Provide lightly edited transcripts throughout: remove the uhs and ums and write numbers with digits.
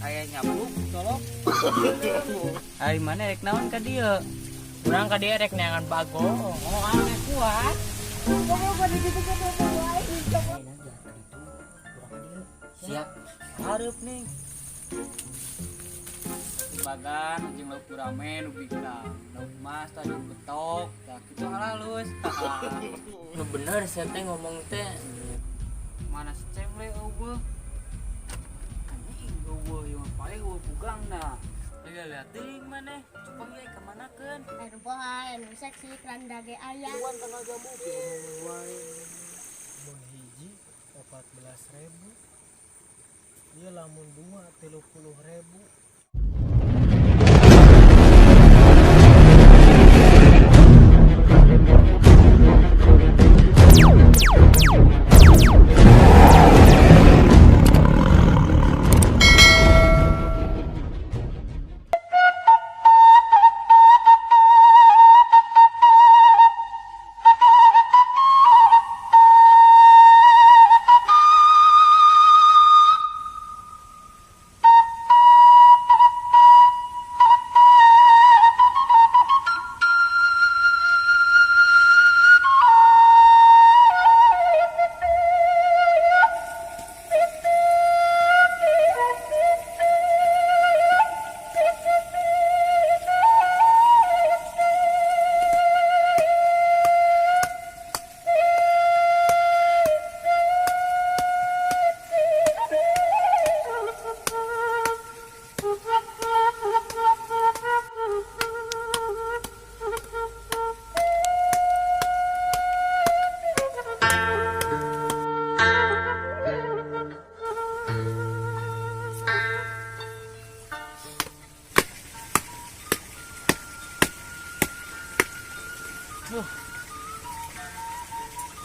Aya nyabluk colok. Ai mana rek naon ka dieu? Urang ka dieu rek neangan bagong. Oh, aneh kuat. Siap. Hareup nih. Bagan jeung lauk gurame nu bikang. Lauk mas tah jeung betok, tah kitu halalus. Nu bener sia teh ngomong teh. Mana si cemle eueuh. Anjing eueuh ieu mah paeh eueuh pugangna. Lihat teuing maneh, cupang ieu ka manakeun? Anu poa, anu seksi, keranda ge aya. Mun hiji 14.000, ieu lamun dua 30.000.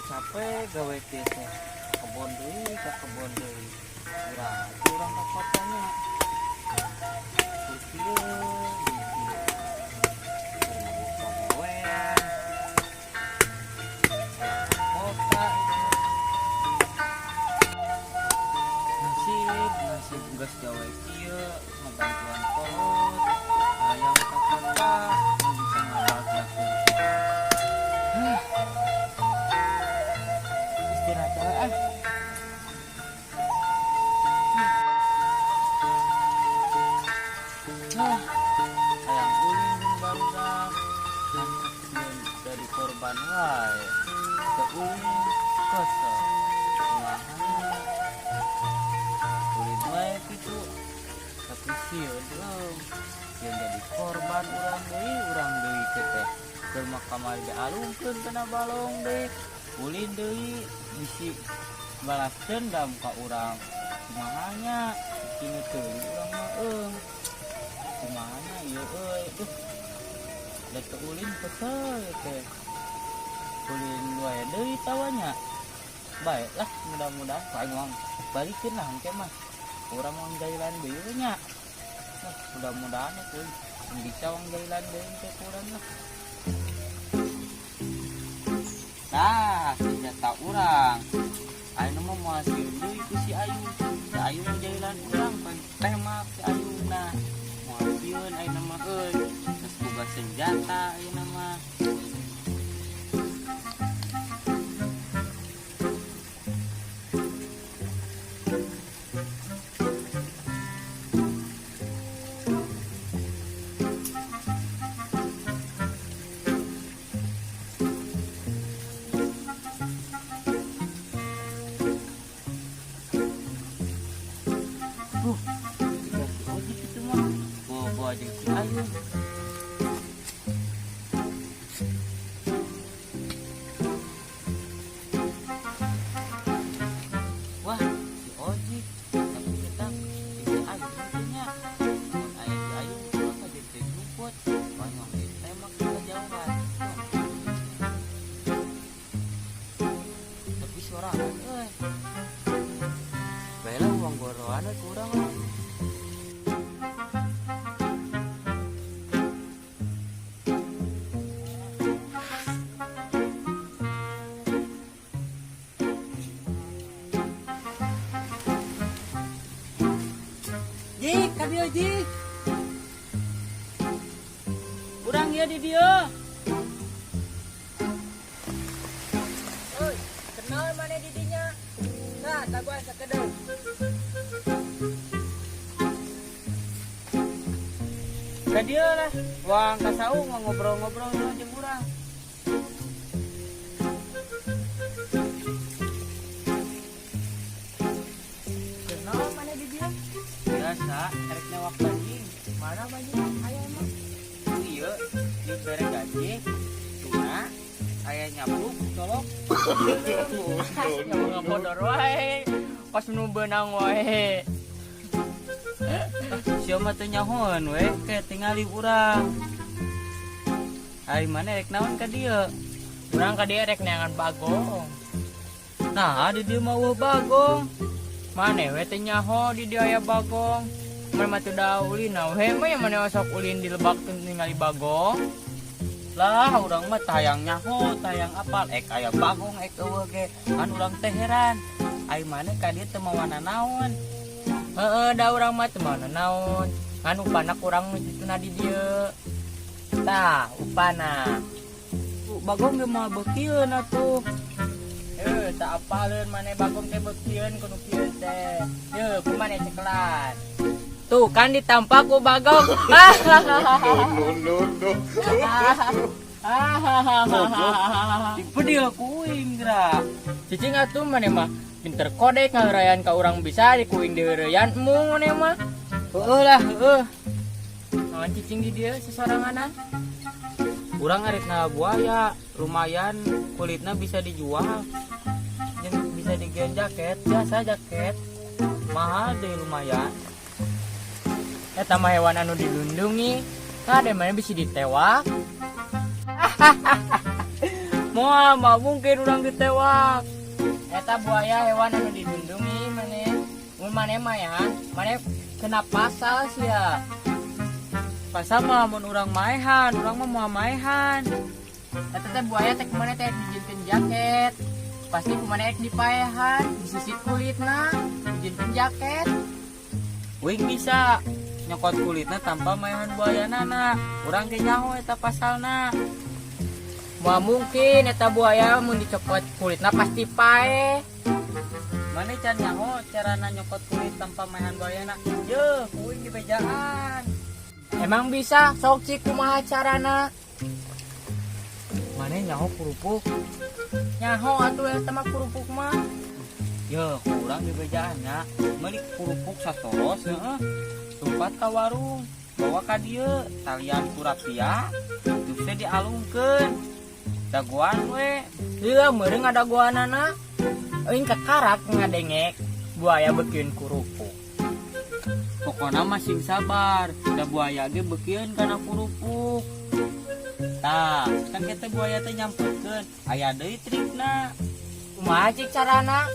Capek gawe teh kebon deui ka kebon deui. Urang urang ka kotanya. Kieu kieu. Pagawean. Kota nasib nasib geus gawe kieu ngabantuan kolot hayang ka kota bisa ngabahagiakeun. Istirahat wae ah. Ah, hayang ulin jeung barudak sieun jadi korban wae. Teu ulin kesel. Kumaha ulin wae kitu. Tapi sieun eueuh. Sieun jadi korban urang deui teh teh. Keur mah kamari dialungkeun kana balong deui. Ulin deui bisi balas dendam ka urang. Kumaha nya kini teuing urang mah eung. Kumaha nya ieu euy. Duh. Da teu ulin kesel ieu teh. Ulin wae deui tawanya. Baiklah, mudah-mudahan aing mah balikeun lah engke mah. Urang mah jailan deui we nya. Wah, mudah-mudahan ya kuy bisa wang jailan deui engke ku urang lah. Nah, senjata urang. Ayeuna mah moal sieun deui ku si Ayu. Si Ayu mah jailan urang, pan tembak si Ayu na. Moal sieun ayeuna mah euy. Geus boga senjata ayeuna mah. Jika si Ojik itu mah bawa-bawa jeung si Ayu. Wah, si Ojik, tapi kita si Ayu nya. Mun aya si Ayu maka jadi teu juput. Banyak ditembak ke kejauhan. Tapi sorangan euy. Baiklah uang goroan we kurang lah. Jik, ka dieu Jik. Urang ieu di dieu. Oi, kenal mana di dinya? Nah, taguan sakedeung. Ka dieu lah. Wang ka saung ngobrol-ngobrol jeung urang. Kenal mana di dieu? Biasa, erek newak bajing. Mana bajing? Aya emang. Ieu, ieu bere gaji. Tuna, aya nyapluk, colok. Ya ngabodor wae. Pas nu beunang wae. Sia mah teu nyahoan we, ke tingali urang. Ari mana rek naon ka dieu? Urang ka dieu rek neangan bagong. Nah, di dieu mah eueuh bagong. Mane we teu nyaho di dieu aya bagong. Mane mah teu da ulin we mah yang mane sok ulin di lebak teu ningali bagong. Lah, urang mah tayang nyaho, tayang apal, ek aya bagong ek eueuh ge. Kan urang teh heran. Ari maneh ka dieu teu mawana naon? Heeh, da urang mah teu mawana naon. Ngan upana kurang nu dituna di dieu. Tah, upana. Bagong ge moal beukieun atuh. Heuh, tak apaleun maneh bagong teh beukieun kudu kieu teh. Yeuh, kumaha cekelan. Tuh kan ditampak ku bagong. No, no, no. Dipedil ku uing geura. Cicing atuh maneh mah pinter kodek ngaheureuyan ka urang bisa di kuing diheureuyan embung maneh mah. Heueuh lah, heueuh. Naon cicing di dieu sesoranganan? Urang arek na buaya, lumayan kulitna bisa dijual. Jeung bisa digeun jaket, biasa jaket. Mahal deh lumayan. Eta mah hewan anu dilindungi. Kade mana bisa ditewak? Moal mah mungkin urang ditewak. Eta buaya hewan anu dilindungi maneh. Mun maneh mah ya, maneh kena pasal sia. Pasal mah mun urang maehan, urang mah moal maehan. Eta teh buaya teh kumaha teh dijieunkeun jaket. Pasti kumaha ek dipaehan, disisit kulitna, dijieunkeun jaket. Uing bisa nyokot kulitna tanpa maehan buayanana. Urang ge nyaho eta pasalna. Moal mungkin eta buaya mun dicokot kulitna pasti paeh. Maneh can nyaho carana nyokot kulit tanpa maehan buayana? Yeuh, kuing dibejaan. Emang bisa sok cik kumaha carana? Maneh nyaho kerupuk? Nyaho atuh eta mah kerupuk mah. Yeuh, kurang dibejaan nya. Meuli kerupuk satoros heeh. Tumpat ka warung, bawa ka dieu, talian kurapia, terus teh dialungkeun. Dagoan we. Lila meureun ngadagoanana. Euing kakarak ngadengek buaya beukieun kerupuk. Pokona mah sing sabar, da buaya ge beukieun kana kerupuk. Tah, kan kita buaya teh nyamperkeun, aya deui trikna. Kumaha cik carana?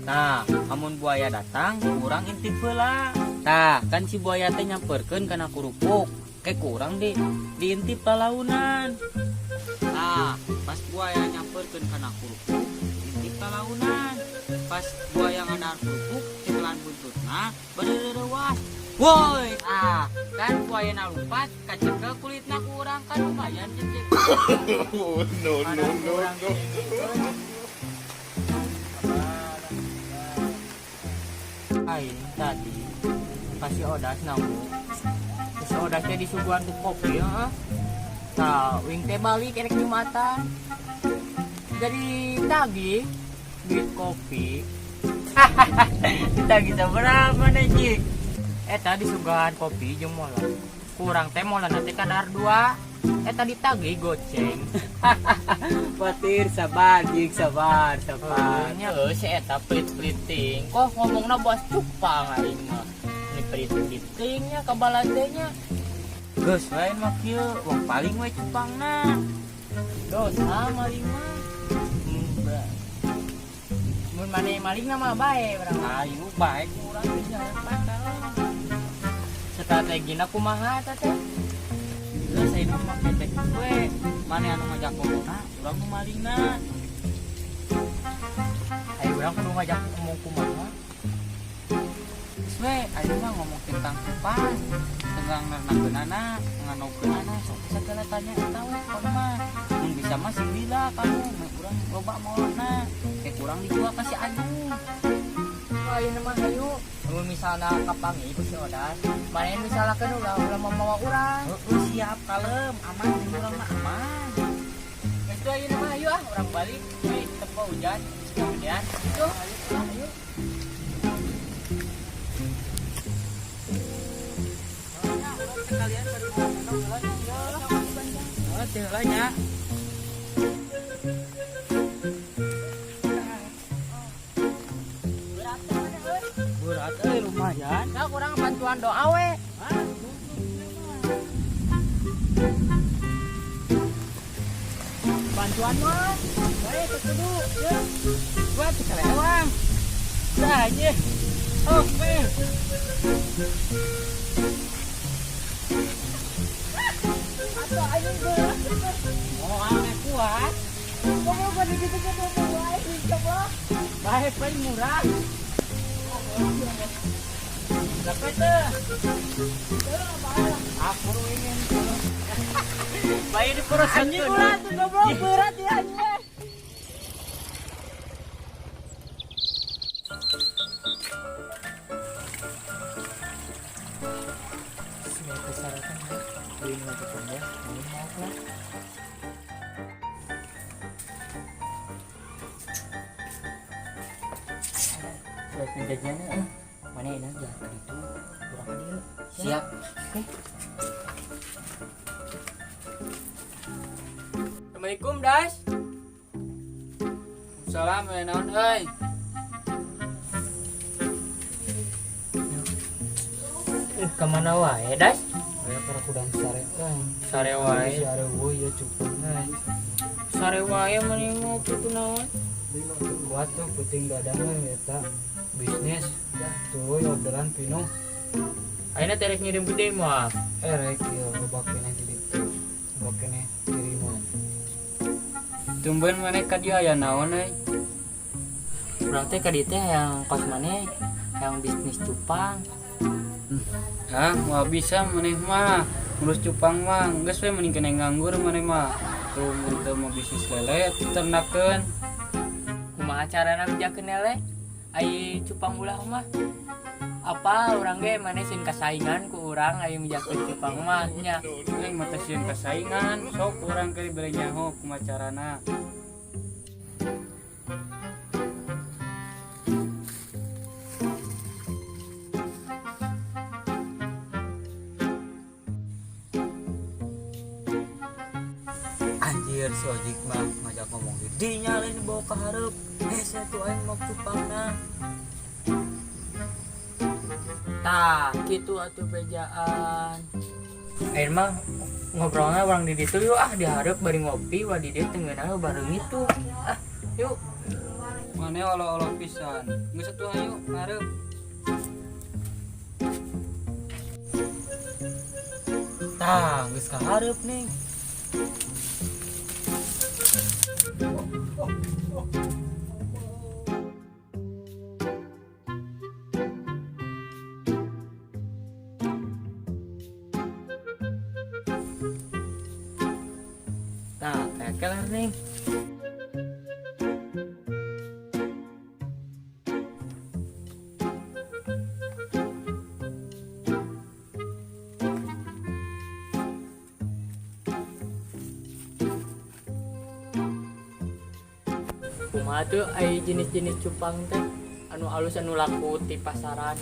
Tah, amun buaya datang, kurang intip heula. Tah, kan si buaya teh nyamperkeun kana kerupuk. Ke kurang di diintip lalaunan. Tah, pas buaya nyamperkeun kana kerupuk, intip lalaunan. Pas buaya ngadahar kerupuk, cekelan buntutna, beureureuwas. Woi, ah, kan buaya lumpat, kacekel kulitna ku urang kan lumayan cek. No, no, no, no. Aing tadi pasti odas nanggu. Terus odas teh disuguhan ku kopi heeh. Tah, wing teh balik erek Jumatan. Jadi tagih duit kopi. Ditagih sabaraha nih, Cik? Eta disuguhan kopi jeung molen. Kurang teh molen teh kadar 2. Eta ditagih goceng. Patir sabar, Jik, sabar, sabar. Nya heuh si eta pelit-peliting. Kok ngomongna bos cupang aing mah. Ini pelit-pelitingnya kabalan teh nya. Geus lain mah kieu, wong paling we cupangna. Dosa maling mah. Mun maneh maling mah bae urang. Ayo bae urang teh jalan pasal. Strategina kumaha eta teh? Geus ayeuna mah ketek we. Maneh anu ngajak ngomongna, urang nu malingna. Ayo urang kudu ngajak ngomong kumaha? We, ayeuna mah ngomong tentang cupang, tentang nernakeunana, nganogkeunana, sok segala tanya eta we pokona mah. Mun bisa mah sing lila kamu, mun urang loba mawana, kayak kurang dijual ka si Ayu. Ayeuna mah hayu. Lamun misalna kapanggih ku si Odas, maneh misalkan ulah ulah mamawa urang. Heeh, siap kalem, aman jeung urang mah aman. Geus tuh ayeuna mah hayu ah urang balik. We tempo hujan, kemudian itu ayo. Sekalian bari ngomong heula nya. Heeh, teh heula nya. Berat teh mana euy? Berat euy lumayan. Nah, kurang bantuan doa we. Bantuan mah. Bae teu kudu. Ye. Gua teh kalewang. Dah ye. Oke. Atau ayo berat. Mau aneh kuat. Kamu pada gitu gitu wae coba. Bae paling murah. Berapa teh? Aku ingin. Bae diperosokeun. Anjing ulah tuh goblok berat ya anjing. Surat perjanjiannya eh. Mana enak jalan ke ditu. Urang ka dieu. Siap. Oke. Assalamualaikum, Das. Salam eh naon euy. Kemana wae, Das? Aya para kudang sare euy. Sare wae. Si are euy ya cupang euy. Sare wae mani ngopi kunaon? Kuat tuh puting dadang euy eta bisnis tuluy orderan pinuh. Ayeuna teh rek ngirim gede mah. Rek ieu loba keneh di ditu. Loba keneh kiriman. Tumben maneh ka dieu aya naon euy? Urang teh ka dieu teh yang kos maneh yang bisnis cupang. Hah, moal bisa maneh mah. Ngurus cupang mah geus we mending kena nganggur maneh mah. Tuh mun teu mau bisnis lele ternakeun. Kumaha carana bejakeun lele? Ai cupang ulah mah. Apa urang ge maneh sieun kasaingan ku urang ai mijakeun cupang mah nya. Aing mah teh sieun kasaingan, sok urang keur dibere nyaho kumaha carana. Anjir si ojek mah ngajak ngomong gede nyalain dibawa ke hareup. Hese tuh aing mau cupangna. Tah, kitu atuh bejaan. Ayeuna mah ngobrolna urang di ditu yuk ah dihareup bari ngopi wa di dieu teu ngeunah bareng itu. Ah, yuk. Mane olo-olo pisan. Geus atuh ayo ngareup. Tah, geus kahareup nih. Tah, kayak kelar nih. Kumaha tuh ai jenis-jenis cupang teh anu alus anu laku di pasaran.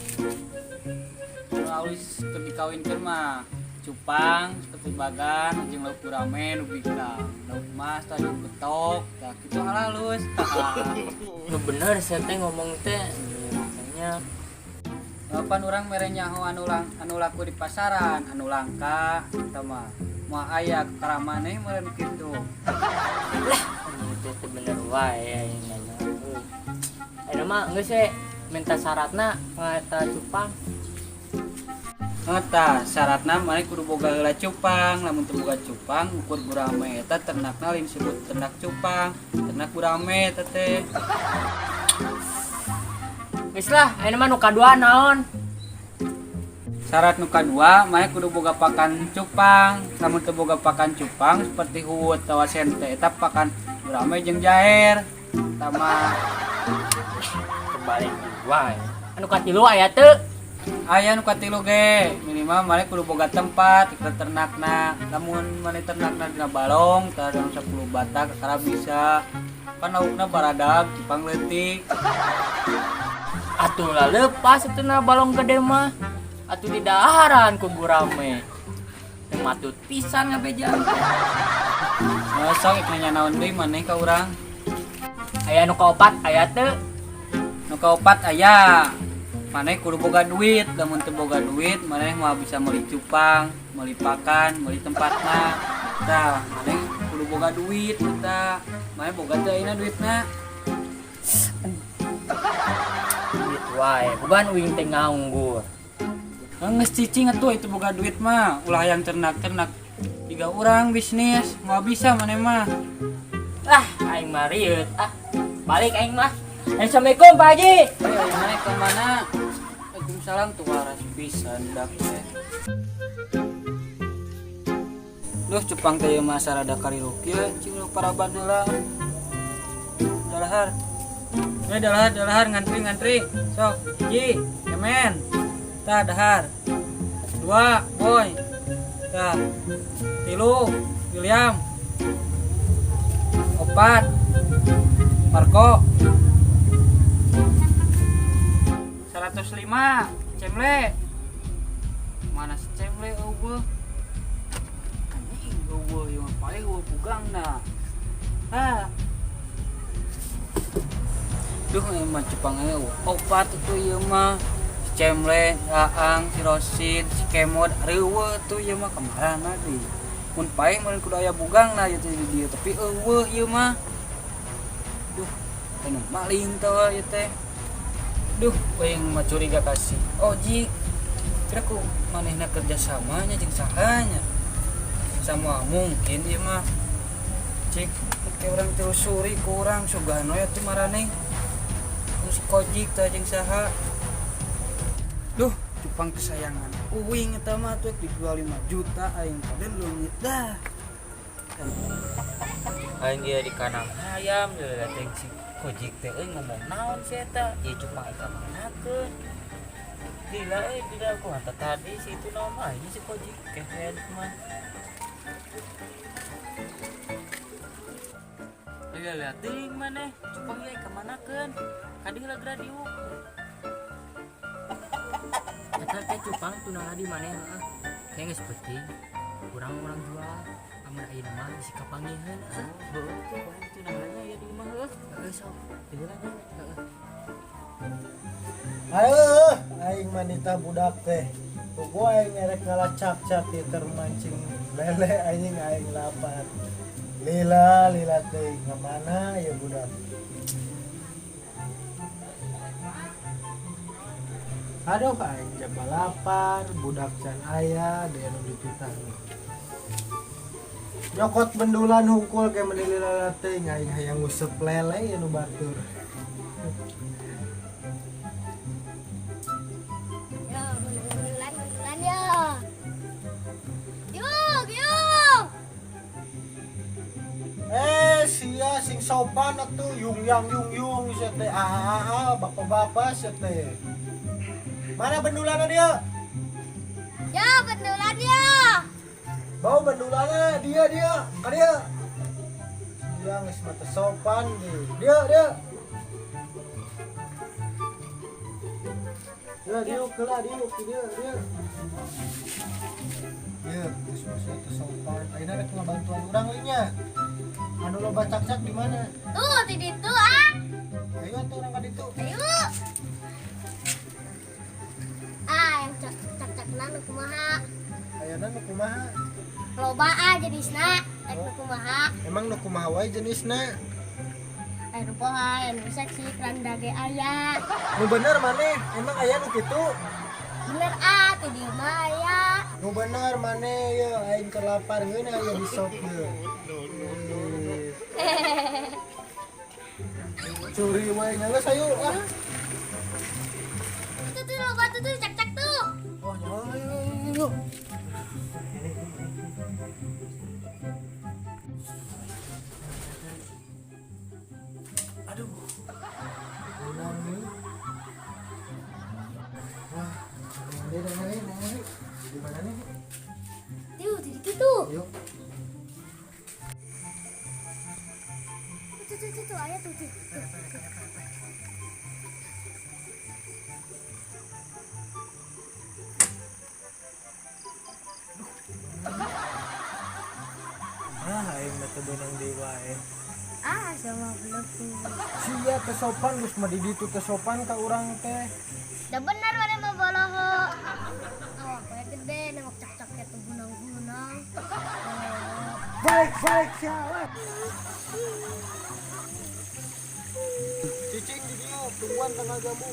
Anu alus keur dikawinkeun mah cupang, seperti bagan, jeung lauk gurame nu bikang, lauk mas, tah jeung betok, tah kitu halalus. Nu bener saya teh ngomong teh makanya Kapan urang mere nyaho anu laku di pasaran, anu langka eta mah. Moal aya karamaneh meureun kitu. Lah, itu teh bener wae aing nanya. Ayeuna mah geus we minta syaratna eta cupang. Eta syaratna maneh kudu boga heula cupang, lamun teu boga cupang ukur gurame eta ternakna lain disebut ternak cupang, ternak gurame eta teh. Geus lah, ayeuna mah nu kadua naon? Syarat nu kadua, maneh kudu boga pakan cupang. Lamun teu boga pakan cupang seperti huut atawa sente, eta pakan gurame jeung jaher. Tama. Kebalik wae. Anu katilu aya teu? Aya nu katilu ge, minimal maneh kudu boga tempat keur ternakna. Lamun maneh ternakna dina balong, tah dalam 10 bata kakara bisa. Kan laukna baradag, cupang leutik. Atuh lah lepas atuh na balong gede mah. Atuh di daharan ku gurame. Teu matut pisan ngabejaan. Nah, sok ik nanya naon deui maneh ka urang? Aya nu kaopat aya teu? Nu kaopat aya. Maneh kudu boga duit, lamun teu boga duit maneh moal bisa meuli cupang, meuli pakan, meuli tempatna. Tah, maneh kudu boga duit eta. Maneh boga teu ayeuna duitna? Duit wae, bukan uing teh nganggur. Geus cicing atuh itu boga duit mah, ulah hayang ternak-ternak. Tiga orang bisnis, moal bisa maneh mah. Ah, aing mah rieut ah. Balik aing mah. Assalamualaikum Pak Haji. Ayo, maneh ka mana? Waalaikumsalam tuh waras pisan dak teh. Duh, cupang teh ieu mah sarada kariruh kieu, cing lu paraban heula. Dalahar. Dalahar, dalahar ngantri ngantri. Sok, hiji, kemen. Tah dahar. 2, boy. Tah. 3, William. 4, Marco. 105, Cemle. Mana si Cemle eueuh? Anjing eueuh ieu mah paling eueuh bugangna. Ah. Duh, emang cupang eueuh. 4 tuh ieu mah. Si Cemle, Aang, si Rosid, si Kemod, reueuh tuh ieu mah kamarana deui. Mun paeh meureun kudu aya bugangna ieu teh di dieu, tapi eueuh ieu mah. Duh, anu maling teh ieu teh. Duh, aing mah curiga ka si Ojik. Kira ku manehna kerja samanya jeung sahanya. Sama mungkin ieu mah. Cik, ke urang telusuri ku urang sugano ya tuh marane. Si Kojik teh jeung saha. Duh, cupang kesayangan uing eta mah tuh dijual 5 juta aing teh leungit dah. Aing ge di kandang hayam deui teh si Kojik teh euy ngomong naon si eta? Ieu cupang aing kamanakeun. Gila euy, tidak aku hantar tadi si itu naon mah ini si Kojik kehead mah. Lihat lihat teuing maneh, cupang ieu kamanakeun? Kadieu lah gradiuk. Eta teh cupang tunah di maneh heeh. Kayak geus penting. Urang-urang jual. Amun ayeuna mah bisi kapangiheun heeh. Heueuh, cupang tunahnya ya di imah heueuh. Heeh sok. Dieu lah nya. Heeh. Ayo, aing manita budak teh. Bobo aing erek ngalacak-cak di termancing lele anjing aing lapar. Lila lila teh ngamana ya budak. Aduh aing jaba lapar, budak can aya deui nu dititah. Nyokot bendulan hungkul ke meni lila teh aing hayang nguseup lele ya nu batur. Ya, bendulan, bendulan ya. Yuk, yuk. Sia sing sopan atuh yung yang yung yung sia teh a a a bapak-bapak sia teh. Mana bendulanna dia? Ya, bendulannya. Bau bendulanna dia dia, ka dia. Dia geus mah teu sopan deui. Dia dia. Dia diuk heula diuk dia dia. Dia geus mah teu sopan. Ayeuna rek ngabantuan urang linya. Anu loba cakcak di mana? Tuh, di ditu ah. Ayo atuh urang ka ditu. Ayo. Ah, yang cak-cakna nu kumaha? Ayeuna nu kumaha? Loba ah jenisna, rek nu kumaha? Emang nu kumaha wae jenisna? Aya nu poha, aya nu seksi, keranda ge aya. Nu bener maneh, emang aya nu kitu? Bener ah, teh dieu mah aya. Nu bener maneh ye aing keur lapar ngeunah aya di sop ye. Curi wae geus ayo ah. Itu tuh loba tuh tuh cak-cak tuh. Oh, nyawa ayo Ini, ini. Aduh, kurang nih. Wah, ini, ini, ini. Di mana nih? Tuh, di situ. Yuk. Tuh, tuh, tuh, tuh, ayah tuh, tuh. Tuh, tuh. Ah, aing mah teu beunang deui wae. Ah, sama belum. Sia teu sopan geus mah di ditu teu sopan ka urang teh. Dah benar mana mah boloho. Awak we gede nengok cak-cak tuh gunang-gunang. Baik, baik sia. Cicing di dieu tungguan tanggal jamu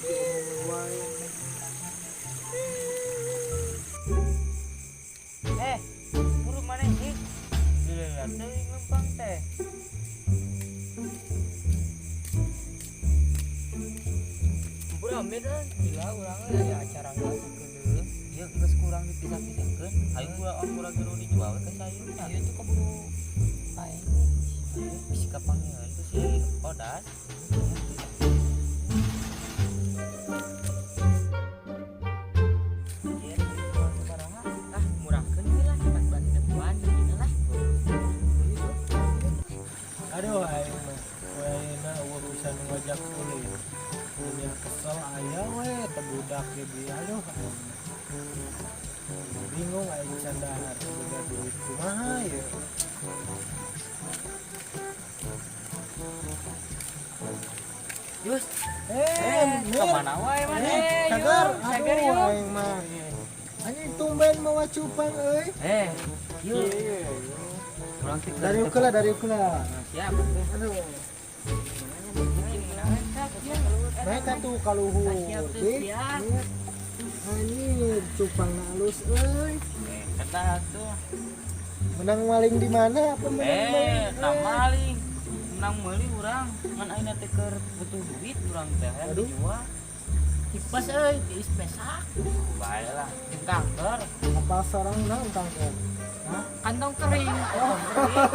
wae. Eh, buru mana sih? Lila teuing lempang teh. Buru ambil kan gila urang aya acara geus sakedeung. Ieu geus kurang dipisah-pisahkeun. Ayo urang urang geus dijual we ka sayurna. Ieu tuh keburu pae. Bisi kapangieun ku si Odas. Ieu dijual sabaraha? Ah, murahkeun we lah 14 ribuan gini lah. Aduh aing mah. Wae urusan ngajak ulin. Punya kesel aya we teu budak ge di aduh aing mah. Bingung aing can dahar boga duit kumaha ye. Yus, Eh, Mir. kemana wae maneh? Eh, cagar. Cagar, Aduh yuk. aing mah. Anjing tumben mawa cupang euy. Eh, yuk. Iya. Urang teh Dari ukeula, dari ukeula. Siap. Aduh. Mereka tuh kaluhur. Siap, tuh, Dik. siap. Anjir, cupang halus euy. Kata tuh. Menang maling di mana? Apa menang Eh, maling? tah maling. Menang meuli urang. Ngan ayeuna teh keur butuh duit urang teh hayang Aduh. dijual. Tipes euy, tiis pesak. Bae lah, jeung kanker. Apa sarang naon tangker? Hah? Kantong kering.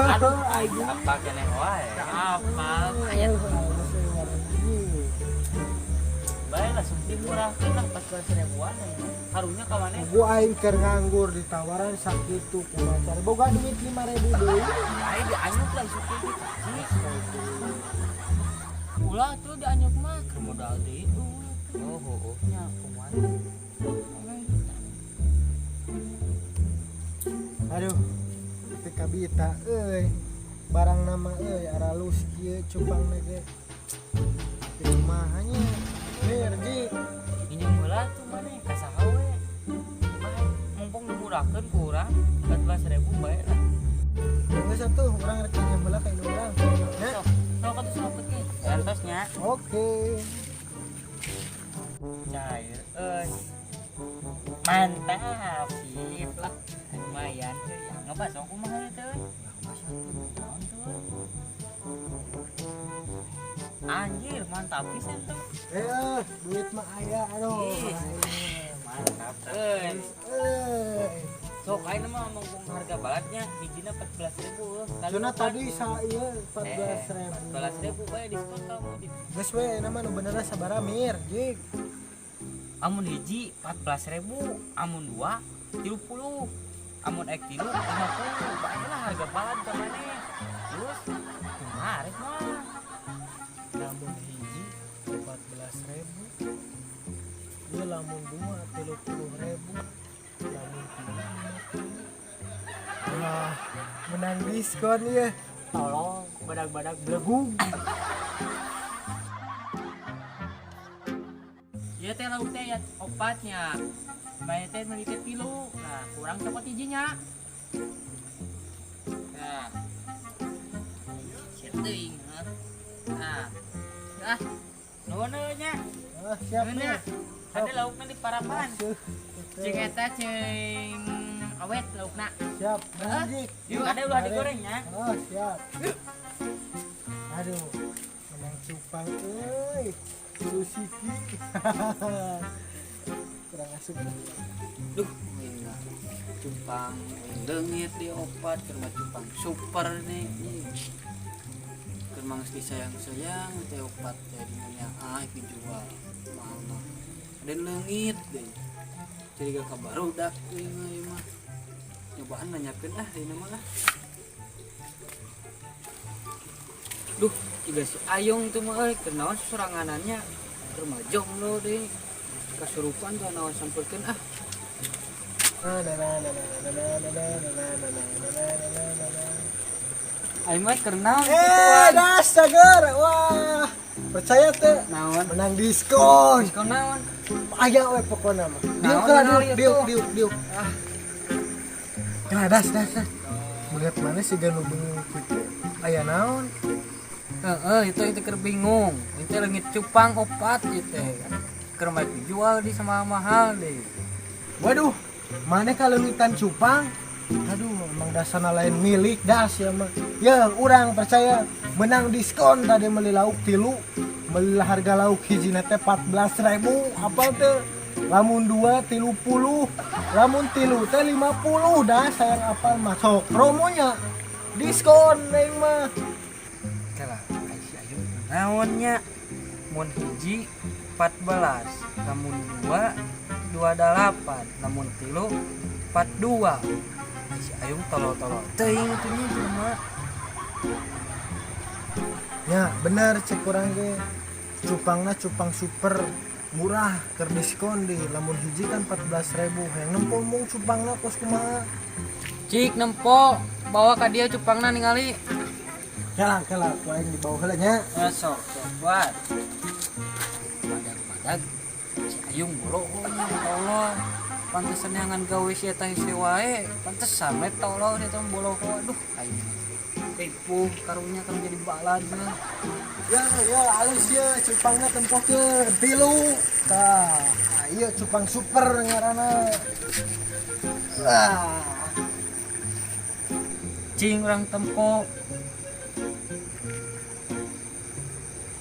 Aduh, aing apa keneh wae. Apa? Aya Aduh, halus euy warna. Bae lah suntik murahkeun lah 14 ribuan. Harunya ka maneh? Gua aing keur nganggur ditawaran sakitu kumaha cara boga duit 5000 deui. Aing dianyuk lah suntik teh cicing. Ulah tuh dianyuk mah keur modal deui ulah tuh. Oh, oh, oh nya kumaha. Aduh, tapi kabita euy. Barang nama euy aralus kieu cupang ge. Tapi kumaha nya? Mir, Ji. Injem heula tuh maneh ka saha we. Bae, mumpung dimurahkeun ku urang 14.000 bae lah. Geus atuh urang rek nginjem heula ka indung urang. Nya. Sok, sok atuh sok ke. Entosnya Oke. Cair euy. Mantap, Sip lah. Lumayan euy. Ngebaso kumaha ieu teh euy? Naon tuh, euy? Anjir, mantap pisan tuh. Eh, duit mah aya aduh. Ih. Mantap euy. Eh. Sok ayeuna mah mumpung harga balatnya hijina 14.000 euy. Kali Cuna opat. tadi sa ieu 14.000. 14.000 bae diskon kamu di. Geus we na mah nu bener sabaraha Mir, Jik. Amun hiji 14.000, amun dua 30. Amun ek tilu 50. Bae lah harga balat ka maneh. Terus kumaha rek mah? Lamun hiji 14.000. Ieu lamun dua 30.000. Lamun tilu 50. Wah, menang diskon ya. Tolong badag-badag belegung. Ieu teh lauk teh ya opatnya. Bae teh meuli teh tilu. Nah, kurang cokot hijinya. Nah. Sia teuing heuh. Nah. Ah, Nuhun euy nya. Ah, siap Nuhun nya. nih. Ada laukna di parapan. Seuh. Cing eta cing awet laukna. Siap, menang Jik. Yuk, ada ulah digorengnya. Oh, siap. Aduh, menang cupang euy. Tilu siki. Kurang asup. Duh, Cupang leungit di opat keur mah cupang super nih. Keur mah geus disayang-sayang teh opat teh dinya ah dijual mahal mah. Dan leungit deh. Curiga ka barudak ieu mah ieu mah. Nyobaan nanyakeun ah ieu mah ah. Duh, juga si Ayung tuh mah euy, keur naon soranganannya keur mah jomblo deui. Kasurupan tuh naon sampeurkeun ah. Na na na na na na na na na na na na na na na na. Aing mah keur naon Eh, gituan. Das cager. Wah, percaya teh Naon? menang diskon. Diskon naon? Aya we pokona mah. Diuk Naon, lah, naon diuk, ieu diuk, tuh? diuk, diuk. Ah. Nah, das, das, das. Melihat mana sih ganu bingung kitu? Aya naon? Heeh, itu keur bingung. Itu leungit cupang opat ieu teh. Keur mah dijual di sama mahal deh. Waduh, mana kaleungitan cupang? Aduh, emang dasarna lain milik das ya mah. Ya, urang percaya menang diskon tadi meuli lauk tilu, meuli harga lauk hijina teh 14.000, apa teh? Lamun dua 30, lamun tilu teh 50 dah sayang apal mah. Sok promonya diskon neng mah. Kela, ai si Ayung naonnya? Mun hiji 14, lamun dua 28, lamun tilu 42. Ai si Ayung tolol-tolol teuing tuh nya cuma. Ya, bener cek urang ge. Cupangna cupang super murah keur diskon di lamun hiji kan 14.000. Hayang nempo mung cupangna kos kumaha? Cik nempo, bawa ka dia cupangna ningali. Kela kela ku aing dibawa heula nya. Sok sok buat. Badag-badag si Ayung bolohong tolol. Pantesan ngan gawe si eta hese wae, pantesan we tolol si eta bolohong. Aduh, aing ripuh karunya kan jadi balad mah. Ya, ya alus ya cupangna tempokeun tilu. Tah, ieu cupang super ngaranna. Wah. Cing urang tempo.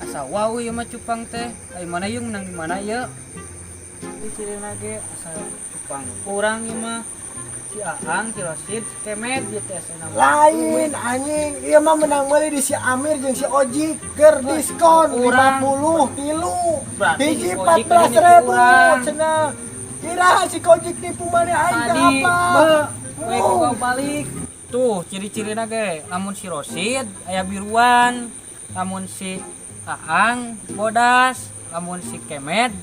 Asa wow ieu mah cupang teh. Ai mana ieu menang di mana ieu? Ieu cirina ge asa cupang urang ieu mah. Si Aang, si Rosid, si Kemet ieu teh asa nama. Lain anjing, ieu mah menang meuli di si Amir jeung si Ojik keur diskon Urang. 50 tilu. Berarti Hiji si Ojik 14.000 nipu urang. cenah. Iraha si Ojik nipu maneh aing teh Tadi, apa? be, we Oh. kudu balik. Tuh, ciri-cirina ge, lamun si Rosid aya biruan, lamun si Aang bodas, lamun si Kemet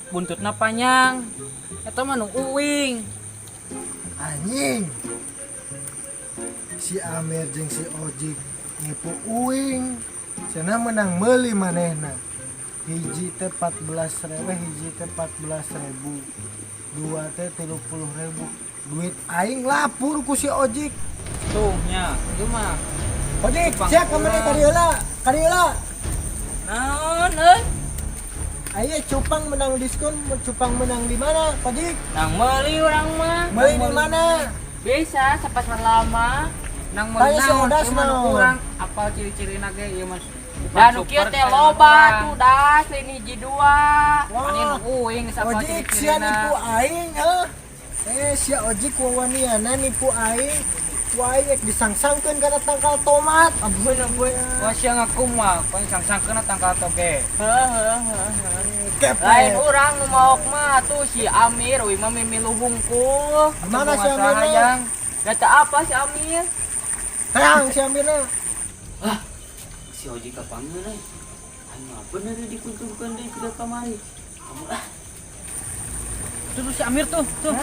buntutna panjang. Eta mah nu uing. Anjing. Si Amir jeung si Ojik nipu uing. Cenah menang meuli manehna. Hiji teh 14.000, hiji teh 14.000. Dua teh 30.000. Duit aing lapur ku si Ojik. Tuh nya, ieu mah. Ojik, Cupang siap ka maneh urang. ka dieu heula. Ka dieu heula. Naon euy? Ayo cupang menang diskon, cupang menang di mana? Ojik, Nang meuli urang mah. meuli di mana? Bisa sapasar lama. Nang meuli Tanya si naon, Odas ieu mah nu naon. urang apal ciri-cirina ge ieu mah. Cupang Dan nu kieu super teh kayak loba urang. tuh das lain hiji dua. Pan ieu nu uing geus apal Ojik sia ciri-cirina. nipu aing heuh. Eh sia Ojik wawaniana nipu aing. Ku aing ek disangsangkeun kana tangkal tomat. Ampun ampun. Wah sia ngaku mah, paling sangsangkeun tangkal toge. Heuh heuh heuh. Kepet. Lain urang nu maok mah tuh si Amir euy mah mimilu hungkul. Mana si Teu Amirna? hayang. Data apa si Amir? Terang si Amirna. Ah, si Ojik kapanggil euy. Aing mah bener dikuntungkeun deui kuda kamari. Kamu ah. Tuh, tuh si Amir tuh, tuh.